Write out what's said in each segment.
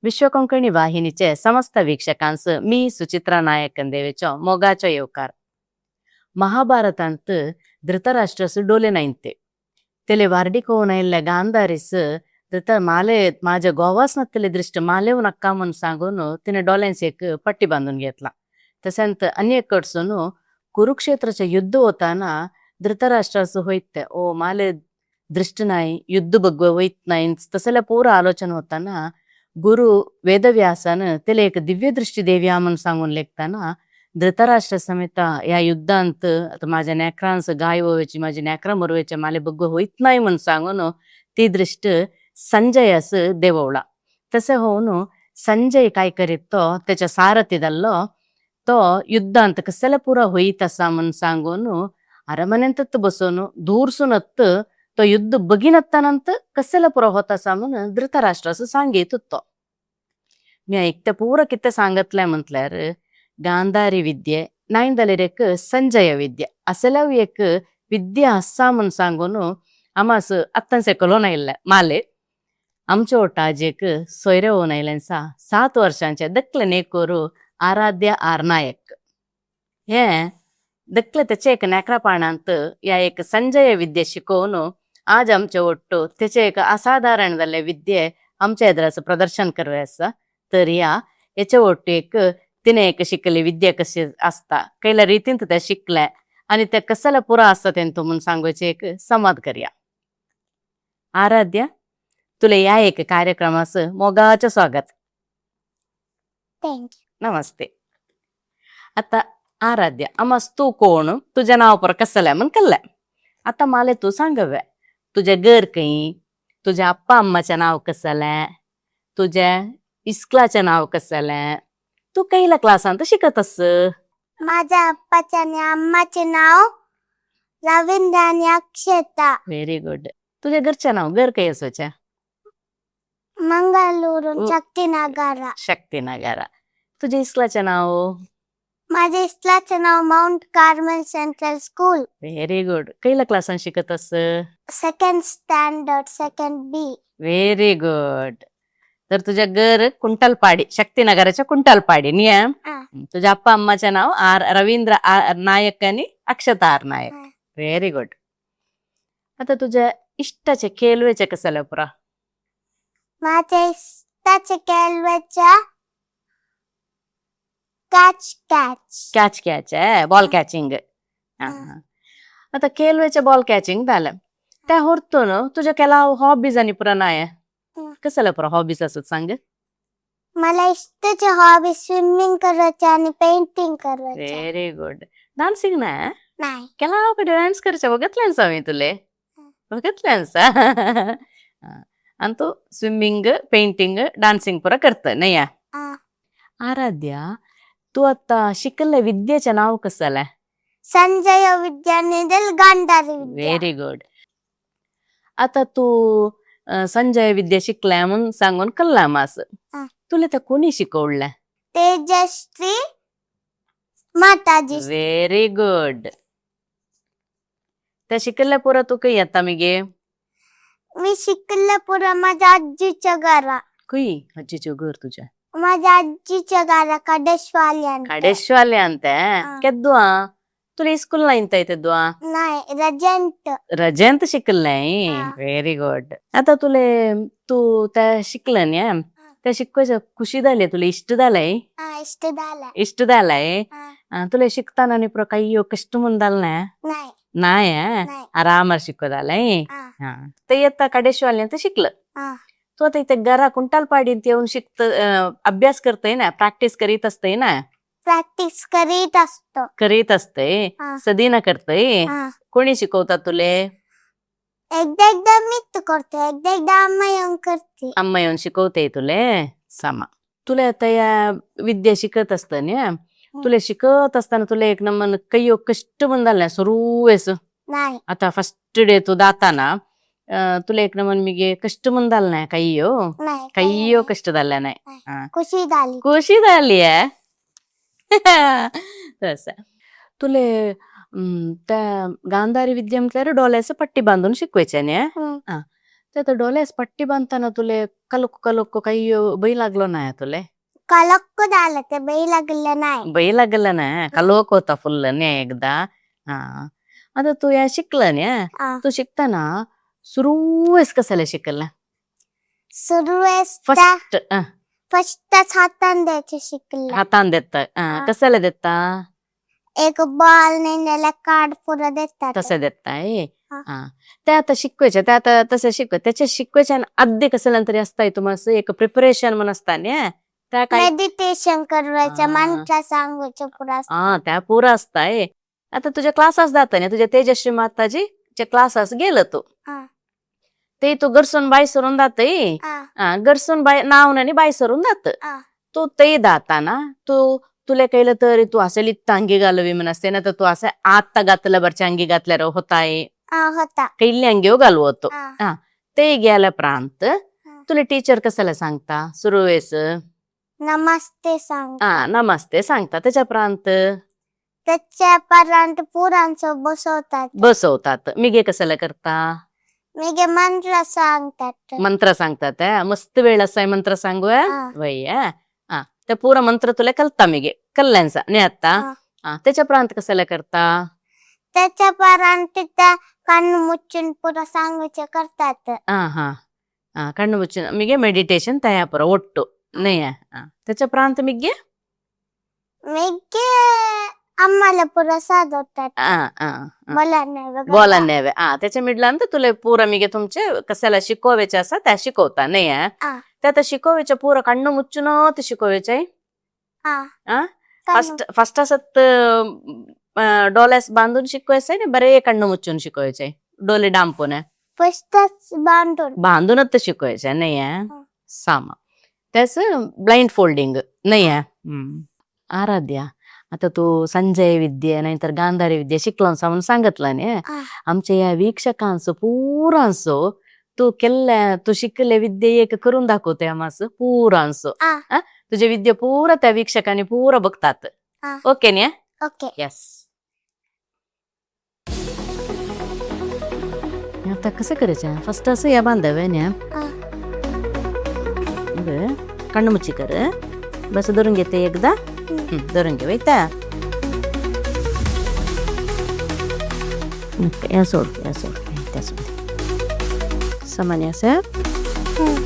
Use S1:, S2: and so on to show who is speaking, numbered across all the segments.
S1: विश्व कोंकणी वाहिनीचे समस्त वीक्षकांस मी सुचित्रा नायक देवेचो मोगाचो येवकार. महाभारतांत धृतराष्ट्रस डोले नायंते तेले वार्डिकोवन आयिल्ल्या गांधारीस धृत माले माझ्या गोवास नत्तले दृश्ट मालेव नक्का म्हूण सांगून तिने डोल्यांस एक पट्टी बांदून घेतला. तशेंच अन्य कडसून कुरुक्षेत्राचे युद्ध होताना धृतराष्ट्रास होयते ओ माले दृष्ट नाही युद्ध बग्व वयत नाही तसल्या पूरा आलोचन होताना गुरु वेदव्यासान तेले एक दिव्य दृष्टी देव्या म्हणून सांगून लेखताना धृतराष्ट्र समेत या युद्धांत आता माझ्या नेकरांस गाय वोवेची माझी नेकरां मरवेचे माले बग्ग होईत नाही म्हणून सांगून ती दृष्ट संजयास देववला. तसे होऊन संजय काय करीत तो त्याच्या सारथी जाल्लो तो युद्धांत कसले पुरा होईत आसा म्हणून सांगून अरमनेंतच बसून दूरसूनत तो युद्ध बघिनत्तानंत कसले पुरा होत आसा म्हणून धृतराष्ट्रास सांगीत तो. मी ऐकते पुरा कितें सांगतलें म्हटल्यार गांधारी विद्ये नाय जाल्यार एक संजय विद्या असल्याव एक विद्या आसा म्हूण सांगून आमास आत्तां कलोन आयिल्लें माले आमच्या ओटाज एक सोयरे होवन आयिल्लें आसा 7 वर्सांचे दकले नेकोरू आराध्य आर नायक. हे दकले तेचे एक नेकरा पाणांत ह्या एक संजय विद्या शिकोवन आज आमचे ಒಟ್ಟು तेचे एक असाधारण जाल्ले विद्ये आमच्या एदराचो प्रदर्शन करवे आसा. तर ह्या हेचे ಒಟ್ಟು एक तिने एक शिकली विद्या कशी आसता कैल्या रितीन ते शिकले आनी ते कसले पुरा आसता तेंतू म्हूण सांगूचे एक संवाद करया. आराध्य, तुला ह्या एक कार्यक्रमास मोगाचें स्वागत.
S2: Thank you.
S1: नमस्ते. आता आराध्य, आमास तूं कोण, तुजें नांव पुरो कसलें म्हूण कळ्ळें. आतां माले तूं सांगवे तुजें घर खंय, तुज्या अप्पा अम्माचें नांव कसलें, तुजें इस्कुलाचें नांव कसलें, तूं खंयल्या क्लासांत शिकत आस?
S2: माझ्या अप्पाचे आणि अम्माचे नाव रवींद्र आणि अक्षता.
S1: Very good. तुजें घरचें नांव, घर खंय आसोचें?
S2: मंगळूर, शक्तीनगर.
S1: शक्तीनगर. तुजें इस्कुलाचें नांव?
S2: माझ्या इस्कुलाचे नाव Mount Carmel Central School.
S1: Very good. खंयल्या क्लासान शिकत आस?
S2: Second standard, second B.
S1: Very good. तर तुझ्या घर कुंटलपाडी, शक्तीनगराच्या कुंटलपाडी न्ही?
S2: हा.
S1: तुझ्या अप्पा अम्माचें नांव आर रवींद्र आर नायक आनी अक्षता आर नायक.
S2: हा.
S1: Very good. आता तुझ्या इश्टाचे खेळवेचे कसले पुरा?
S2: माझ्या इष्टाचे खेळवाच्या catch catch.
S1: Catch catch, ball catching.
S2: हा.
S1: आता खेळवेचे बॉल कॅचिंग जालें त्या होरतून तुझ्या केला हॉबीज आनी पुरा नाय? कसले पुरा हॉबीज आसत सांग?
S2: मला इष्टाचे हॉबी स्विमिंग करायचे आणि पेंटिंग करायचे.
S1: Very good. डान्सिंग ना?
S2: नाही.
S1: केला कडेन डान्स करचे बघितलेंस हांवें तुले, बघितलेंस. आनी तूं स्विमींग, पेंटिंग, डान्सिंग पुरा करता न्ही?
S2: हा.
S1: आराध्या, तूं आतां शिकल्ले विद्येचें नांव कसलें?
S2: संजय विद्या निदल गांधारी विद्या.
S1: Very good. आतां तूं संजय विद्या शिकलें म्हूण सांगून कळ्ळां मास.
S2: हा.
S1: तुला तें कोणी शिकवलें?
S2: तेजश्री माताजी.
S1: Very good. तें शिकल्लें पुरा तुका येता मगे?
S2: मी शिकले पुरा माझ्या आजीच्या घरा.
S1: खंय आजीचें घर तुजें?
S2: माझ्या आजीच्या घरा कडेश्वाल्यांत.
S1: कडेश्वाल्यांत तें?
S2: हा.
S1: केद्दुआ तुला इस्कूल नाय तेद्दुआ?
S2: नाही, रजंत.
S1: रजेंत शिकलें.
S2: हा.
S1: Very good. आतां तुले तूं तें शिकलें न्ही, तें शिकपाचें खुशी जालें तुला, इश्ट जालें?
S2: हा, इष्ट झालं.
S1: इश्ट जालें.
S2: हा.
S1: तुला शिकताना न्ही पुरो कांय कश्ट म्हूण जालें ना?
S2: नाही.
S1: नाय?
S2: नाही.
S1: आरामार शिको जालें.
S2: हा.
S1: हा, ते येता कडेश्वाल्यांत शिकलं.
S2: हा.
S1: तूं आतां इथे घरा कुंटालपाडींत येवन शिकत, अभ्यास करतय ना, प्रॅक्टीस करीत असतय ना?
S2: प्रॅक्टिस करीत असतो.
S1: करीत असतय.
S2: हा.
S1: सदीना करतय.
S2: हा.
S1: कोणी शिकवता तुले?
S2: एकदा एकदा मीच करते, एकदा एकदा अम्मा येऊन करते.
S1: अम्मा येवन शिकवते तुले. सामा तुला आता या विद्या शिकत असताना, तुला शिकत असताना तुला एक नंबर कयो कष्ट म्हण जालें सुरू?
S2: नाही.
S1: आता फर्स्ट डे तू दाताना तुला एक नंबर मिगे कष्ट म्हण जालें ना कायो?
S2: नाही.
S1: कायो कष्ट जालें नाही?
S2: खुशी झाली.
S1: खुशी झाली आहे. तसं तुले त्या गांधारी विद्या म्हटल्यार डोळ्याचं पट्टी बांधून शिकवायचे न्ही?
S2: हम्म.
S1: ते आता डोल्यास पट्टी बांधताना तुले कलक कलक काही बई लागलो नाही तुले?
S2: कलक्क झालं ते, बाई लागलं नाही.
S1: बई लागलं ना, कलोक होता फुल ने एकदा. हा, आता तू या शिकलं ने?
S2: हा.
S1: तू शिकताना सुरुवेस कसाला शिकला?
S2: सुरुवेस.
S1: फर्स्ट.
S2: फर्स्टच हातान द्यायचे शिकलं.
S1: हातान देता?
S2: हा.
S1: कसाला देता?
S2: एक बॉल नाही त्याला कार्ड पुरं देतात.
S1: तसं देताय?
S2: हा.
S1: हा, ते आता शिकवायचे, ते आता तसं शिकव, त्याच्या शिकवायच्या आणि आधी कसं तरी असताय तुम्हाला एक प्रिपरेशन म्हणून असता ने त्या काय?
S2: मेडिटेशन करायचं.
S1: हा.
S2: मंत्र सांगायचं पुरा.
S1: हा, त्या पुरा असताय. आता तुझ्या क्लासास जाता ना, तुझ्या तेजस्वी माताजी च्या क्लासास गेलं तू?
S2: हा.
S1: ते तू गरसून बाय सरून जातय.
S2: हा.
S1: गरसून बाय नाव आणि बाय सरून जात.
S2: हा.
S1: तू ते दाताना तू तुला केलं तरी तू असेल इत्ता अंगी घालवी म्हण असते ना, तर तू असं आत्ता घातलं बरच्या अंगी घातल्यावर होताय?
S2: हा, होता.
S1: कैली अंगी घालवतो.
S2: हा.
S1: ते गेल्या प्रांत तुला टीचर कशाला सांगता सुरुवेस?
S2: नमस्ते सांग.
S1: हा, नमस्ते सांगता. त्याच्या प्रांत?
S2: त्याच्या पर्यंत पुरांचं बसवतात.
S1: बसवतात. मिगे कशाला करता?
S2: मी गे मंत्र सांगतात.
S1: मंत्र सांगतात. मस्त वेळ असाय मंत्र सांगू.
S2: हा.
S1: वय हा, त्या पुरा मंत्र तुला कलता मिगे कल्ल्यांचा नाही आता.
S2: हा.
S1: हा, त्याच्या प्रांत कशाला करता?
S2: त्याच्या पर्यंत त्या कान मुचून पुरा सांगायचे करतात.
S1: हा हा हा, कಣ್ಣು ಮುಚ್ಚಿ ಮಿಗೆ ಮೆಡಿಟೇಷನ್ ತಯಾಪುರ ಒಟ್ಟು नाही. हा, त्याच्या प्रांत मिगे?
S2: मी आम्हाला पुरा साधवतात.
S1: हा हा हा.
S2: मला नाही बघा.
S1: बोला न्यावे. हा, त्याच्या मिडला तर तुला पुरा मिगे तुमचे कशाला शिकवायचे असा त्या शिकवता नाही?
S2: हा.
S1: त्या आता शिकवायच्या पुरा कण्णು मुच्चून ते शिकवायचे.
S2: हा.
S1: हा?
S2: कान
S1: फर्स्ट फर्स्ट असत डोल्यास बांधून शिकवायचं ना, बरे कण्णु मुच्चून शिकवायचे, डोले डांपून?
S2: फर्स्टच बांधून.
S1: बांधूनच तर शिकवायचं नाही?
S2: हा.
S1: सामा त्याच ब्लाइंड फोल्डिंग नाही आहे. आराध्या, आता तू संजय विद्ये नाहीतर गांधारी विद्या शिकलो म्हणून सांगितलं नाही?
S2: हा.
S1: आमच्या या वीक्षकांचो पुरांचो तू केल्ल्या, तू शिकले विद्ये एक करून दाखवते आम्हास पुरांचो.
S2: हा.
S1: हा? तुझे विद्या पुरा त्या वीक्षकांनी पुरा बघतात.
S2: हा.
S1: ओके न्या?
S2: ओके.
S1: येस. आता कसं करायचं? फर्स्ट असं या बांधावे न्या.
S2: हा.
S1: बरं, कಣ್ಣು मुಚ್ಚಿ कर, बस धरून घेते एकदा. हं, धरून घे वैता. या सोड, या सोड, त्या सोड. सामान्य असं.
S2: हम्म.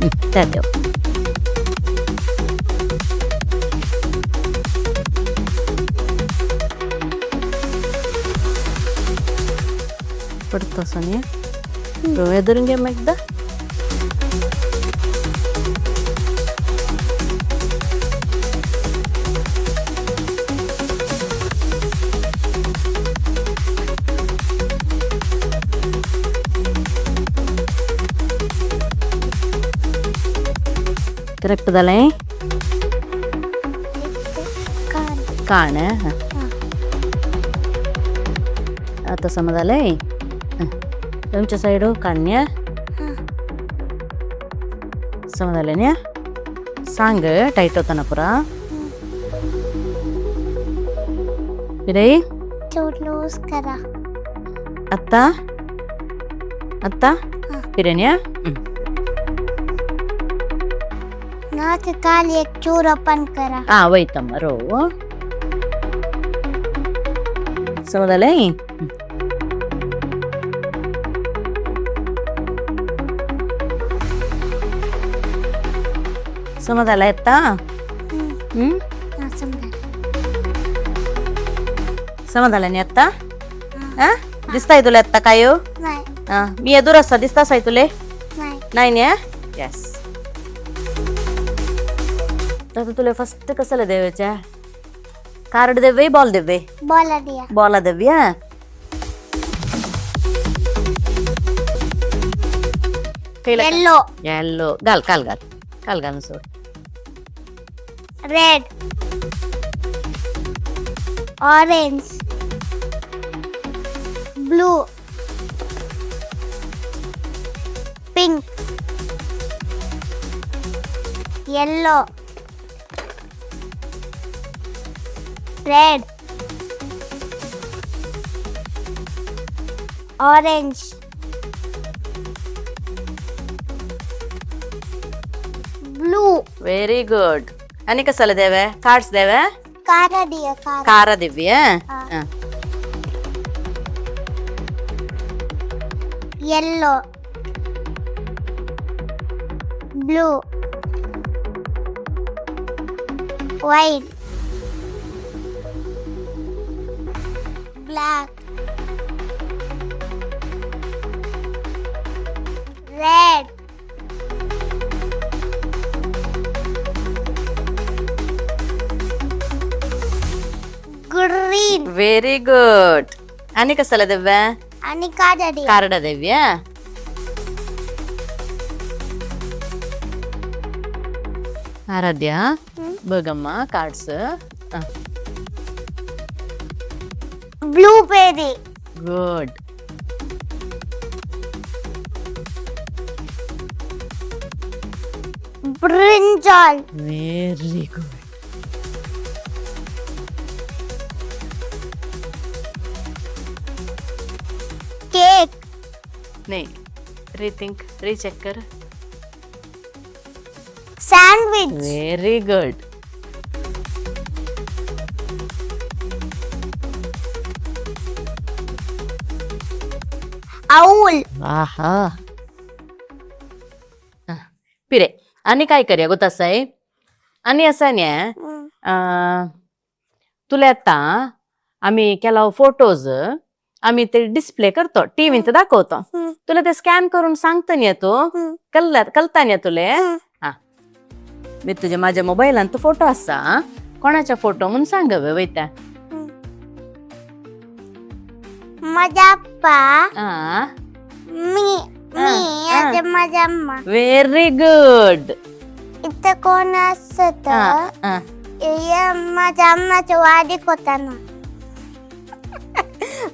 S1: हं, त्या देव पडतो सोनिया. डोळे धरून घे मग एकदा. करेक्ट झालंय?
S2: कान.
S1: कान आहे. आता समजालंय तुमच्या साईड काढण्या.
S2: हा.
S1: समजाले ना? सांग टाईट होता ना पुरा? पिराई.
S2: चूर लूज करा.
S1: आत्ता आत्ता.
S2: हा.
S1: पिरण्या.
S2: नाच काल एक चूर ओपन करा.
S1: हा, वैतम्मा रो. समजालंय? समजायला येता?
S2: हम्म.
S1: हम्म?
S2: हा, समजा.
S1: समजायला नाही आता? हा, दिसताय तुला आत्ता काय हो?
S2: नाही.
S1: हा, मी एदूर असता दिसताच आहे तुले?
S2: नाही.
S1: नाही ना? येस. आता तुला फर्स्ट कशाला द्यायच्या? कार्ड देवे, बॉल देवे?
S2: बोला दिया.
S1: बॉल देव्या.
S2: येलो.
S1: येल्लो. घाल, काल घाल, काल घालून सोड.
S2: Red, orange, blue, pink, yellow. Red, orange, blue.
S1: Very good. आणि कसले देवे कार्ड्स देवे?
S2: कारा दिया कारा.
S1: ಕಾರ ದಿವ್ಯ.
S2: हा. Yellow, blue, white, black, red, green.
S1: Very good. आणि कसले देवे?
S2: आणि कारा दिया.
S1: कार्ड देव्य. आराध्या, बघम्मा cards.
S2: Blueberry.
S1: Good.
S2: Brinjal.
S1: Very good.
S2: Cake.
S1: नाही, रिथिंक, रिचेक कर.
S2: सँडविच.
S1: Very good.
S2: Owl.
S1: आहा, पिरे आणि काय करूया गो तसं आहे आणि असं न्या. तुला आता आम्ही केला फोटोज, आम्ही ते डिस्प्ले करतो, टीव्हीत दाखवतो. तुला ते स्कॅन करून सांगतो न्या तो. कल्ला कळता न्या तुले? हा, मी तुझ्या माझ्या मोबाईलान तो फोटो असा, कोणाचा फोटो म्हणून सांग वैता.
S2: माझा अप्पा.
S1: हा.
S2: मी मी आणि माझ्या अम्मा.
S1: Very good.
S2: इथं कोण असत? माझ्या अम्माच्या वाडीक होता ना.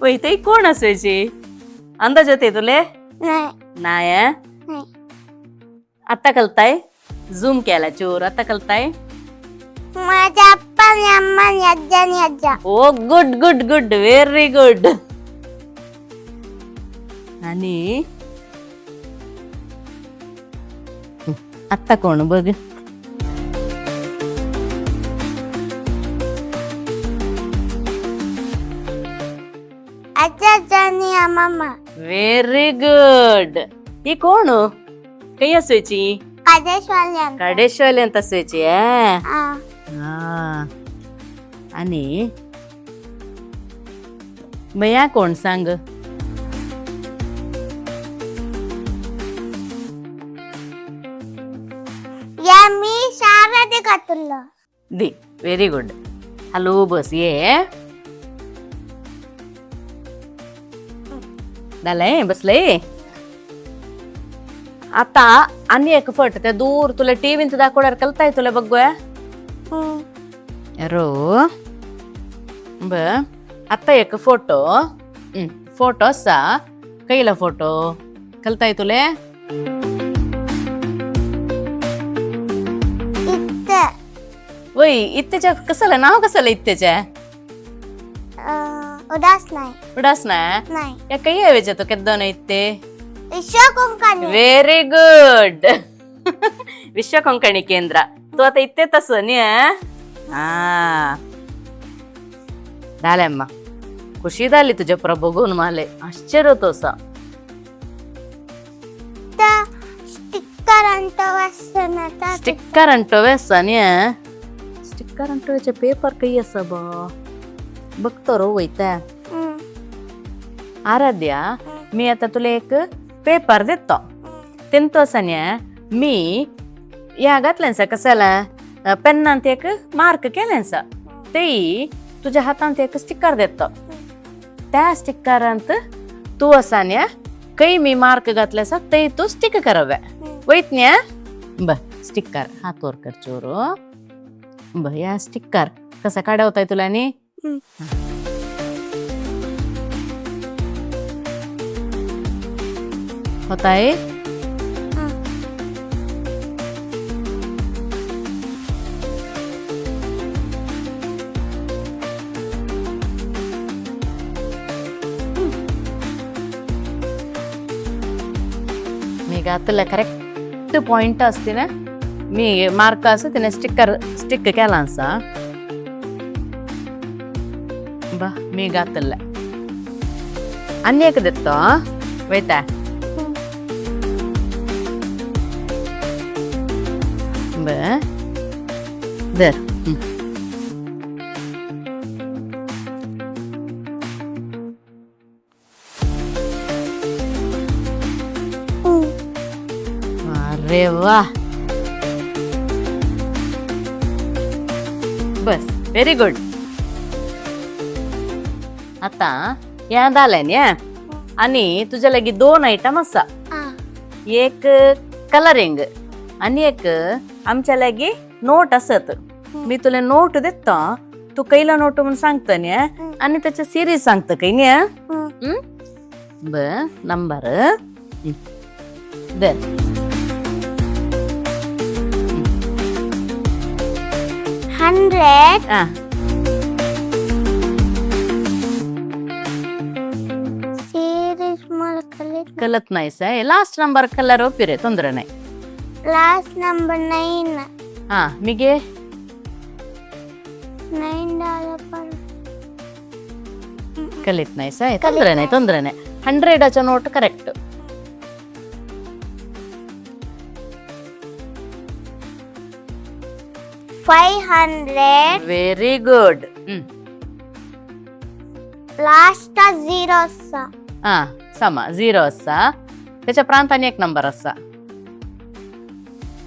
S1: वैते कोण असायची, अंदाज होते तुले?
S2: नाही.
S1: नाही हं?
S2: नाही.
S1: आता कळताय, झूम केला चोर, आता कळताय.
S2: माझ्या अप्पा आणि अम्मा आणि आज्जा आणि आज्जा.
S1: ओ good good good, very good. आणि आता कोण बघ.
S2: आज्जा आज्जा आणि अम्मा.
S1: Very good. ही कोण, काही असायची?
S2: कादेशवाले.
S1: कडेश्वली ಅಂತ असायची.
S2: हा.
S1: हा. आणि मया कोण सांग.
S2: या मी शाळेत घातलं.
S1: दी, व्हेरी गुड. हॅलो, बस ये. झालंय, बसलंय. आता आणि एक फट त्या दूर तुला टीव्हीत दाखवणार, कळताय तुला? बघूया. रो ब, आता एक फोटो, फोटो असा, कैला फोटो कळताय तुले?
S2: इथं.
S1: वय, इत्तेच्या कसलं नाव, कसलं इत्तेच्या?
S2: उदास नाही.
S1: उडास ना?
S2: नाही.
S1: या काही यावेच्या तो केद्दो ना इत्ते?
S2: विश्व कोंकणी.
S1: व्हेरी गुड, विश्व कोंकणी केंद्र. तू आता इथे तसं न्ही? हा, झालंय अम्मा, खुशी झाली तुझ्या प्र बघून, माले आश्चर्य होतं असा.
S2: स्टिकर अंतो वासना.
S1: स्टिकर अंटोवे असा न्ही? स्टिकर अंटोवेचे पेपर काही असा बा, बघतो रो वैता. आराध्या, मी आता तुला एक पेपर देतो, तेंतो असा न्ही, मी या घातल्यानसा कसाला पेन्नांत एक मार्क केल्यानसा, ते तुझ्या हातांत एक स्टिकर देतो. त्या स्टिकरांत तू असा न्या काही मी मार्क घातल्यासा ते तू स्टिक कराव्या वैत न्या. ब, स्टिकर हातवर कर चोरो. ब, या स्टिकर कसा काढवताय तुला नी? होत आहे. घातलं करेक्ट पॉइंट असते ना मी मार्क असं तिने स्टिकर स्टिक केला आसा. बा मी घातलं आनी एक दितो वयता. बर धर. अरे वा, बस, व्हेरी गुड. आता या जालें न्ही. आनी तुज्या लागीं दोन आयटम आसा. एक कलरिंग आनी एक आमच्या लागीं नोट आसत. मी तुला नोट देता, तू कैला नोट म्हणून सांगता न्ही आनी त्याच्या सिरीज सांगता खंय न्ही. बर, नंबर धर.
S2: 100.
S1: आ.
S2: सिरीज मला कळत.
S1: कळत नाही साय. लास्ट नंबर कलर ಒಪ್ಪಿರೆ ತೊಂದರೆ नाही.
S2: Last number 9.
S1: हा मिगे.
S2: 9 डॉलर पण.
S1: कळत नाही साय, ತೊಂದರೆ नाही, ತೊಂದರೆ नाही. 100 note correct.
S2: 500.
S1: Very good.
S2: Last 0 आसा.
S1: हा समा 0 आसा, त्याच्या प्रांताने एक नंबर आसा.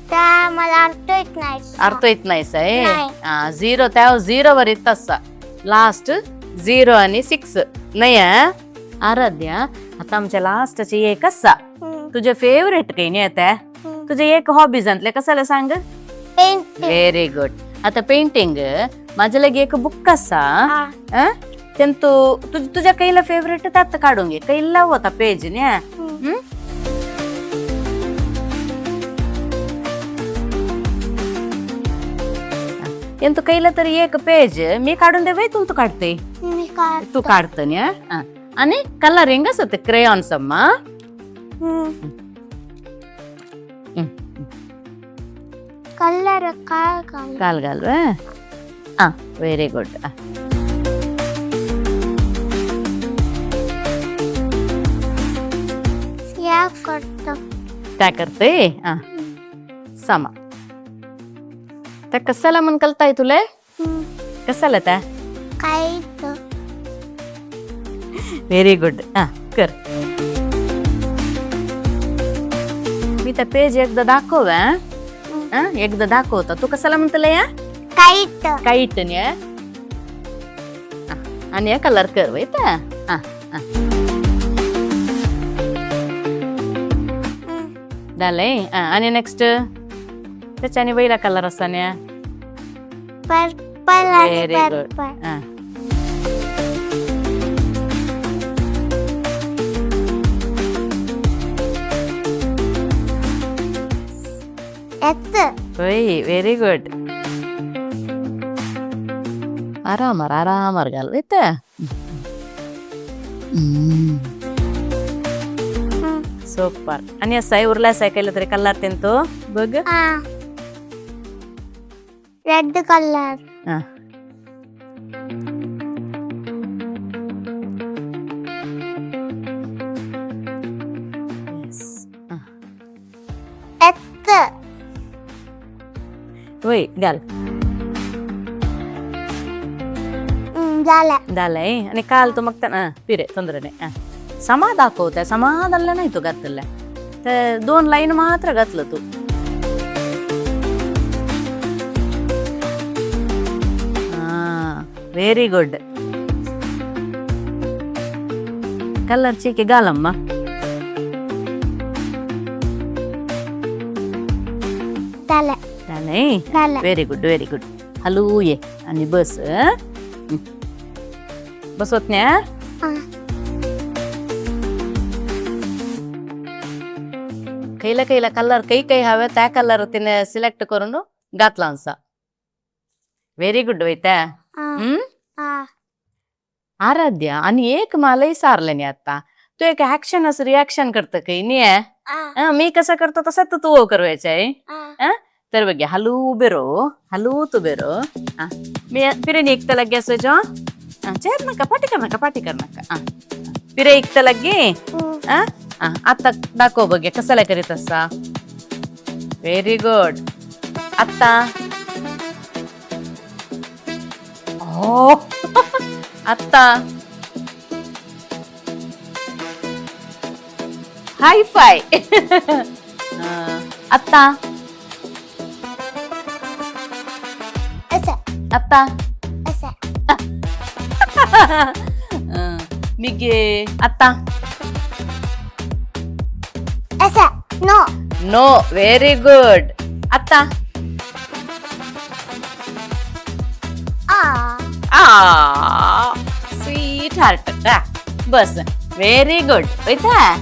S2: त्या मला अर्थ येत नाही.
S1: अर्थ येत नाही साय.
S2: नाही.
S1: हा 0 त्या 0 वर येत आसा. लास्ट 0 आणि 6 नाही. हा? आराध्या, आता आमच्या लास्टची एक आसा. तुझे फेवरेट काही नाही आता. तुझे एक हॉबीजांतले कसाला सांग.
S2: पेंटिंग.
S1: Very good. आता पेंटिंग माझ्या लगे एक बुक आसा. तेंतु तुझ्या कैला फेवरेट त्यात काढून घे, कैला होता पेज न्या. तेंतु कैला तरी एक पेज मी काढून दे, तू तू काढते?
S2: मी काढ.
S1: तू काढत न्या. आणि कलरिंग असत क्रेयॉन्स अम्मा.
S2: कलर काय घाल?
S1: घाल घाल. हा, व्हेरी गुड.
S2: या करतो.
S1: काय करते? हा सामा त्या कसाला म्हण कळताय तुले? कसाला त्या?
S2: काही.
S1: व्हेरी गुड, हा कर. मी त्या पेज एकदा दाखव. हा, एकदा दाखवता तू कसाला म्हणतले या?
S2: काईट.
S1: काईट न्ही. आणि कलर कर वयता. हा, जालें. आणि नेक्स्ट त्याच्या आणि वयला कलर आसा न्ही.
S2: पर्पल आणि
S1: Very good.
S2: Purple.
S1: हा.
S2: एत.
S1: होय, व्हेरी गुड. आरामार आरामार घाल वयता. सुपर. आणि असाय उरला असाय केलं तरी कलर तेंतो बघ.
S2: Red colour.
S1: हा. Yes.
S2: एत.
S1: होय, घाल.
S2: झालं.
S1: झालंय. आणि काल तू मग पिरे ತೊಂದರೆ नाही. समा दाखवत्या समा झालं नाही तू घातलं तर दोन लाईन मात्र घातलं तू. Very good. कलर चीके घालम्मा.
S2: झालं.
S1: झालंय.
S2: झालं.
S1: Very good, very good. Hello ये आणि बस. हं? बसवत नाही हं?
S2: हा.
S1: कैला कैला कलर काही काही हवे त्या कलर तिने सिलेक्ट करून घातला आसा. व्हेरी गुड वयता.
S2: हा. हा.
S1: आराध्या, आणि एक मलाही सारलं नाही आता. तू एक ऍक्शन असं रिॲक्शन करतं काही नाही. मी कसं करतो तसं तू तू करवायचं आहे.
S2: आ.
S1: तर बघ, हलू उभे रो, हलूत उभे रो. हा, मी फिरे एकता लगे असायचो. चेर नका, पाठी कर नका, पाठी कर नका. हा, फिरे एकता लगे.
S2: हम्म.
S1: हा, आता दाखव बघ कसाला करीत असा. Very good. आत्ता हो, आत्ता हाय फाय. आत्ता.
S2: असं.
S1: आत्ता.
S2: असं.
S1: मी गे आत्ता.
S2: असं नो.
S1: No, very good. आत्ता.
S2: आ.
S1: आ, स्वीट हार्ट. बस, व्हेरी गुड. वैता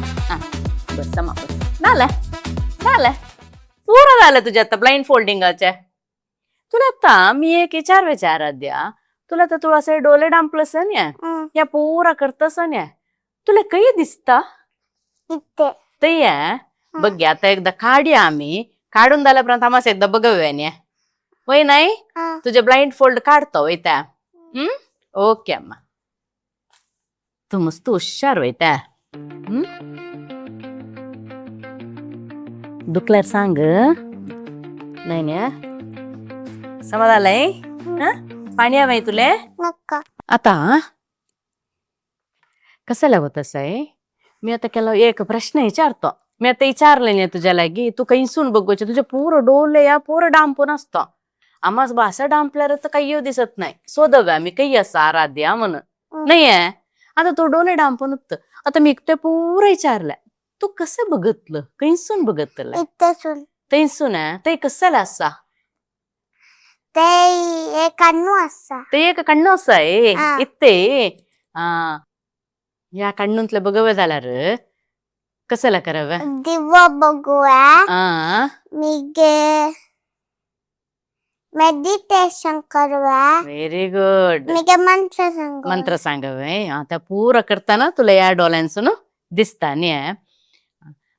S1: बस अम्मा, बस. झालं झालं, पुरं झालं तुझ्या आता ब्लाइंड फोल्डिंगाच्या. तुला आता मी एक विचार आराध्या तुला. तर तू असं डोले डांपलस ना,
S2: हम्म.
S1: या पुरा करतस ना, तुला काही दिसता?
S2: इथे.
S1: ते आहे बघ, आता एकदा काढूया आम्ही. काढून झाल्यापर्यंत आम्हाला एकदा बघूया न्या. वय नाही?
S2: हा.
S1: तुझे ब्लाइंड फोल्ड काढतो वैता. हम्म, ओके अम्मा. तू मस्त हुशार वैता. हम्म, दुखल्यार सांग. नाही ना, समाधान. पाणी हवंय तुले?
S2: नका.
S1: आता कसं लागत असं आहे, मी आता केला एक प्रश्न विचारतो. मी आता विचारलं नाही तुझ्या लागी, तू काही सून बघूचे. तुझे पुरं डोले या पुरं डांपून असतो. आम्हास भाषा डांपल्यावर तर काही येऊ दिसत नाही. शोधव्या आम्ही काही असं आराध्या म्हणून. नाही आहे. आता तो डोले डांपून होत. आता मी ते पुरं विचारलं, तू कसं बघितलं, कैसून बघितलं?
S2: इथसून.
S1: तैसून आहे ते कसाला असा?
S2: ते एक अण्णू असा.
S1: ते एक कण्णू असं आहे.
S2: हा.
S1: इत्ते हा या कण्णूंतलं बघव झाला र, कसाला करावं?
S2: दिवा बघूया.
S1: आ.
S2: मिगे मेडिटेशन करूया.
S1: Very good.
S2: मिगे मंत्र सांगू.
S1: मंत्र सांगावे. आता पुरा करताना तुला या डोळ्यांसून दिसता न्या.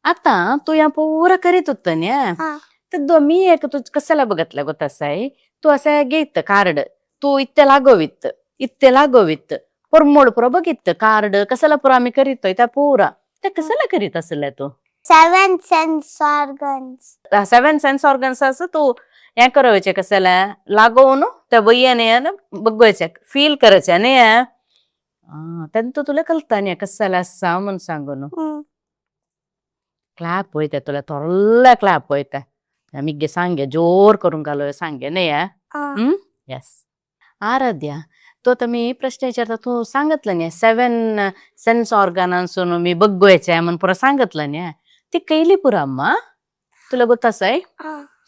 S1: आता तू या पुरा करीत होत न्या.
S2: हा.
S1: तर मी एक तू कसाला बघितलं गो तसं आहे, तू असं घेत कार्ड, तू इत्ते लागोवित इत्ते लागोवित परमोड पुरा बघित कार्ड कसाला पुरा आम्ही करीतोय त्या पुरा त्या कसाला करीत असेल तू?
S2: Seven sense organs.
S1: Seven sense organs असं तू या करायचे कसाला लागवून त्या वैयाने बघवायच्या, फील करायच्या नाही. त्यांत तुला कळता नाही कसाला असा म्हणून सांगून. क्लॅप होयता तुला, थोडला क्लॅप होयता. आम्ही सांगे जोर करून घालो सांगे नाही. येस आराध्या, तो तर मी प्रश्न विचारता, तू सांगितलं नाही सेवन सेन्स ऑर्गनांसून मी बघवायचे म्हणून पुरा सांगितलं नाही. ती कैली पुरा अम्मा तुला गोतास आहे?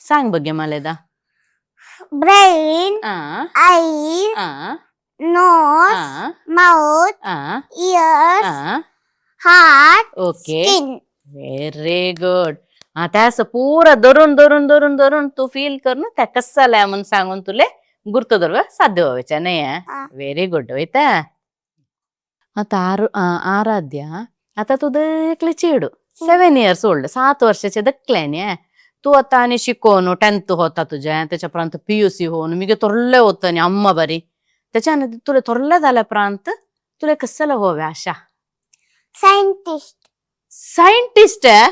S1: सांग बघे मला एकदा.
S2: ब्रेन,
S1: आ.
S2: आई,
S1: आ.
S2: नोज,
S1: आ.
S2: माउथ,
S1: आ.
S2: इयर्स,
S1: आ.
S2: Heart,
S1: okay.
S2: Skin.
S1: Very good. हा, त्या असं पुरा धरून धरून धरून धरून तू फील कर ना त्या कसाला म्हणून सांगून तुले गुर्त धरवा साध्य व्हायच्या नाही.
S2: हा.
S1: व्हेरी गुड वैता. आता आराध्या, आता तू देखले चेडू, 7 इयर्स ओल्ड, 7 वर्षाचे दकल्याने तू आता आणि शिकवून 10th होता तुझ्या, त्याच्यापर्यंत पीयूसी होऊन मी थोरले होतं आणि अम्मा बरी त्याच्यानंतर तुला थोरलं झाल्यापर्यंत तुला कसाला होव्या आशा?
S2: सायंटिस्ट.
S1: सायंटिस्ट आहे,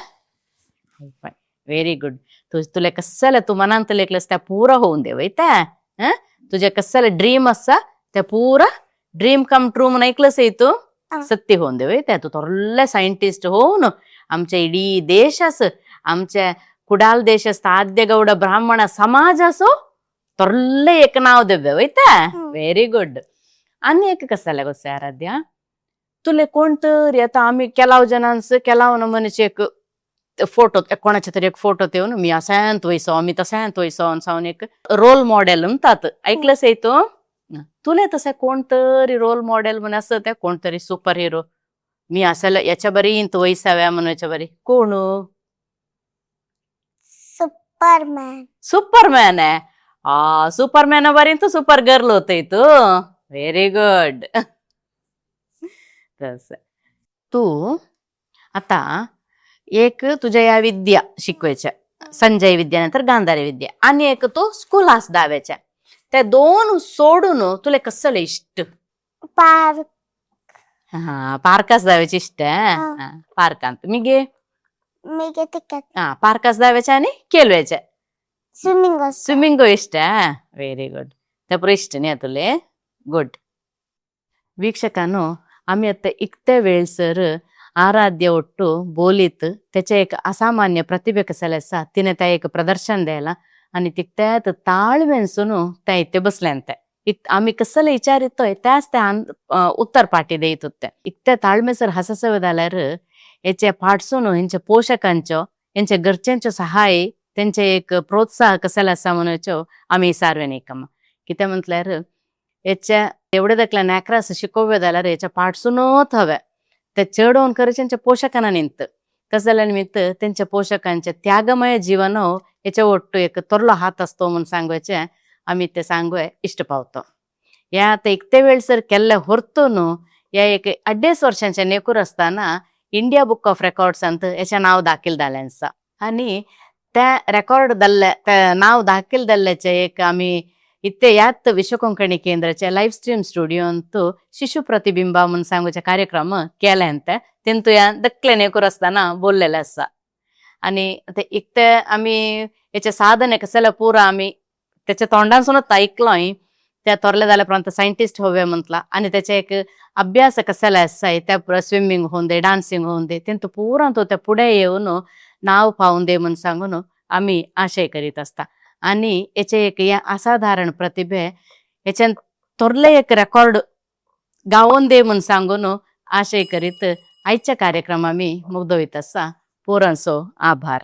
S1: व्हेरी गुड. तू तुला कसाला तू मनांत लेखलंस त्या पुरा होऊन दे वैता. तुझ्या कसाला ड्रीम असा त्या पुरा ड्रीम कम ट्रू म्हणून ऐकलंस आहे तू.
S2: हा.
S1: सत्य होऊन दे वैता. तू थोरला सायंटिस्ट होऊन आमच्या इडी देशास, आमच्या कुडाल देशस्थ आद्य गौड ब्राह्मण समाज असो थोरले एक नाव देवे वैता. Very good. आणि एक कसाला गोस आराध्या, तुले कोण तरी आता आम्ही केलाव जणांचं केलाव ना म्हणायचे एक फोटो, कोणाच्या तरी एक फोटो तेवन मी असांत वयसो, आम्ही तसांत वयसो सावन एक रोल मॉडेल म्हणतात, ऐकलंच आहे तो? तुला तसं कोण तरी रोल मॉडेल म्हण असं त्या कोणतरी सुपर हिरो, मी असायला याच्या बरी इंत वयसाव्या म्हणून याच्या बरी कोण?
S2: सुपरमॅन.
S1: सुपरमॅन आहे. आ, सुपरमॅन बरी तू सुपर गर्ल होते तू. Very good. तस तू आता एक तुझ्या या विद्या शिकवायच्या, संजय विद्या नंतर गांधारी विद्या, आणि एक तो स्कूलास दाव्याच्या. त्या दोन सोडून तुला कसलं इष्ट?
S2: पार्क.
S1: हा, पार्कास दाव्याचे इष्ट.
S2: हा.
S1: पार्कांत मी गे
S2: मी घेते.
S1: हा, पार्कास दाव्याच्या आणि केलव्याच्या.
S2: स्विमिंग.
S1: स्विमिंग इष्ट. Very good. त्या इष्ट न्ही तुले. गुड. वीक्षकांनो, आम्ही आता इकत्या वेळसर आराध्य ಒಟ್ಟು बोलीत त्याच्या एक असामान्य प्रतिभे कसाले आसा, तिने त्या एक प्रदर्शन द्यायला आणि तिकत्यात ताळमेनसून त्या इथे बसल्यान. त्या आम्ही कसले विचारितोय त्याच त्या उत्तर पाठी देत होते. इकत्या ताळमेसर हससवे जाल्यार हेचे पाठसून हेंच्या पोषकांचो, हेंच्या घरच्यांचो सहाय, त्यांचे एक प्रोत्साह कसाला आसा म्हणूचो आमी सारवेन एकम. कितें म्हटल्यार हेच्या एवढे दाखल्या नॅकरास शिकोव्यो जाल्यार हेच्या पाठसूनच हवे ते चेडोवन करचे त्यांच्या पोषकांना निंत. तसं जाल्या निमित्त त्यांच्या पोषकांचे त्यागमय जीवन हेच्या ಒಟ್ಟು एक तोरलो हात असतो म्हणून सांगुचे आम्ही ते सांगुये इष्ट पावतो. या आता इकते वेळ सर केल्ले ಹೊರತೂನು या एक अड्डेच वर्षांचे नेकूर असताना इंडिया बुक ऑफ रेकॉर्ड्स अंत हेच्या नाव दाखील जालें आसा. आणि त्या रेकॉर्ड जाल्ले, त्या नाव दाखील जाल्ल्याचे एक आमी इथे यात विश्व कोंकणी केंद्राच्या लाईव्ह स्ट्रीम स्टुडियोंत शिशु प्रतिबिंबा म्हणून सांगूचे कार्यक्रम केले. ते तेंतु या दकले नेकूर असताना बोललेले आसा. आणि ते इकते आमी हेचे साधने कसले पुरा आमी त्याच्या तोंडांसूनच ऐकलोय. त्या थोरले जाल्या उपरांत सायंटिस्ट होवे म्हटला आणि त्याचे एक अभ्यास कसले आसाय, त्या स्विमिंग होऊन दे, डान्सिंग होऊन दे, तेंतु पुरा तो त्या पुढे येऊन नाव पावून दे म्हणून सांगून आमी आशय करीत असता. आणि हेचे एक हे असाधारण प्रतिभे हेच्यान थोरले एक रेकॉर्ड गावोन दे म्हणून सांगून आशय करीत आयच्या कार्यक्रम आमी मुग्दवित आसा. पोरांचो आभार.